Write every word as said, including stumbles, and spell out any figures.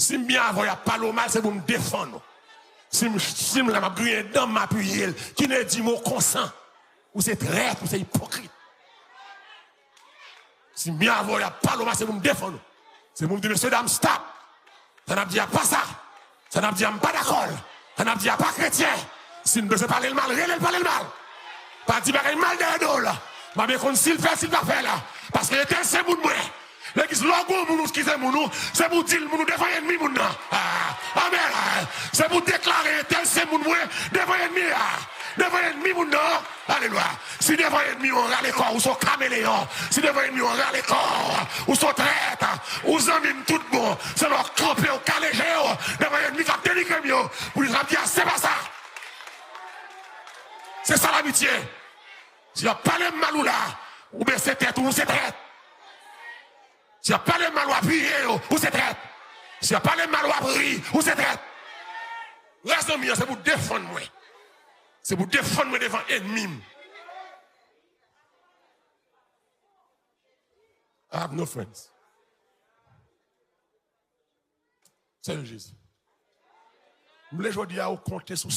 Si m byen avè w, y ap pale w mal, se pou m defann ou. Si m, si m la, m ap griyen dan m, m apiye l. Ki ne di mo konsan. Ou se trèt, ou se ipokrit. Si m byen avè w, y ap pale w mal, se pou m defann ou. Se pou m di, mesye dam, stop. Sa n ap di a pa sa. Sa n ap di a m pa dakò l. Sa n ap di a pa kretyen. Si n bezwen pale l mal, rele l pale l mal. Pa di bagay mal dèyè do l. M a byen konn si l fè, si l pa fè la. Paske Etèl se moun mwen. Legliz, lè w gon moun ou ki se moun ou, se pou w di l moun ou devan ènmi moun nan. Ah, amèn. Se pou w deklare Etèl se moun mwen devan ènmi a. Devan ènmi moun nan. Alelouya. Si devan ènmi w rale kò w, ou se yon kameleyon. Si devan ènmi w rale kò w, ou se yon trèt. Ou zanmi m tout bon. Se lè w kanpe, w kale je w devan ènmi k ap denigre m yo. Pou l ap di, a, se pa sa. Se sa lamitye. Si y ap pale m mal ou la, ou bese tèt ou, ou se trèt. Si y ap pale m mal, w apiye yo, ou se trèt. Si y ap pale m mal, w ap ri, ou se trèt. Rès zanmi an, se pou defann mwen. Se pou defann mwen devan ènmi m. I have no friends. Sèl Jezi. M vle jodi a ou konte sou